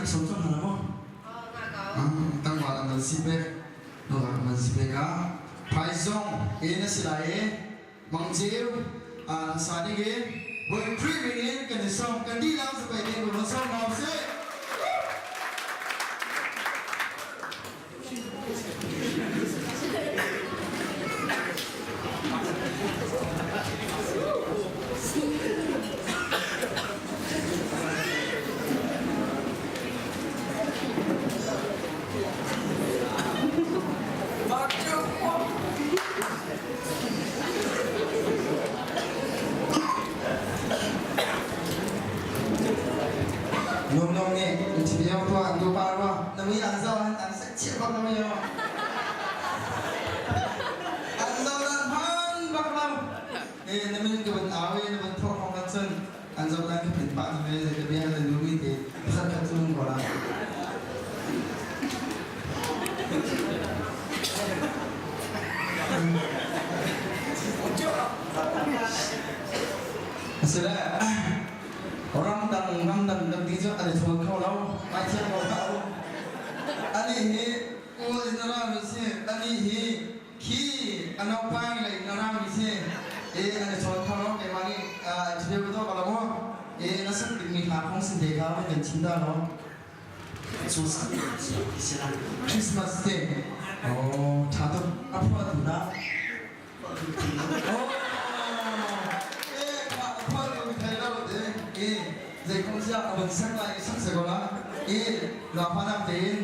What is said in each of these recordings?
som cang hna maw? Tangval an van si pek, nungak an van si pek ah phaizawng e na si lai e Mang Ceu sa ding in Bawi Khrih min in kan i sawm kan dihlak zapai te kan sawm hna usih. Nung nung nih interview tuah an duh pah rua. Na mui an zoh an an sek chiah bak lo yo. An zoh dan hman bak lo. Eh na min ka van au i na van thawh hong kan cun an zoh dan ka phin pah na ve zei bia na nu mi te pakhat khat cu ko la. Asile ramdang ramdang dang ti cu an i chawn kho lo ai thiam ko hlah u ani hi kawl in a rami si ani hi khi a naupai lei in a rami si e an i chawn kho lo keimah nih interview ka tuah ko lo mu e na sak dingmi hla kong sin te kha van kan chim dah lo Christmas te oh ṭha tuk a phuah tu dah oh eh a phuah tu mi thei lo te eh zei kong sia a van sak lai sak se ko la eh lafa tein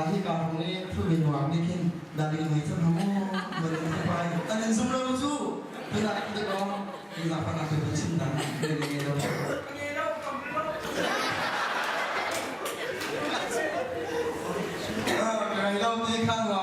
hi ka hong i thu mi nuam nih khin dali ngai chan hamu van in pai an in zum lo cu tuna te ko lafa nak te chin dang ne ne lo Ngai lo ti khan lo.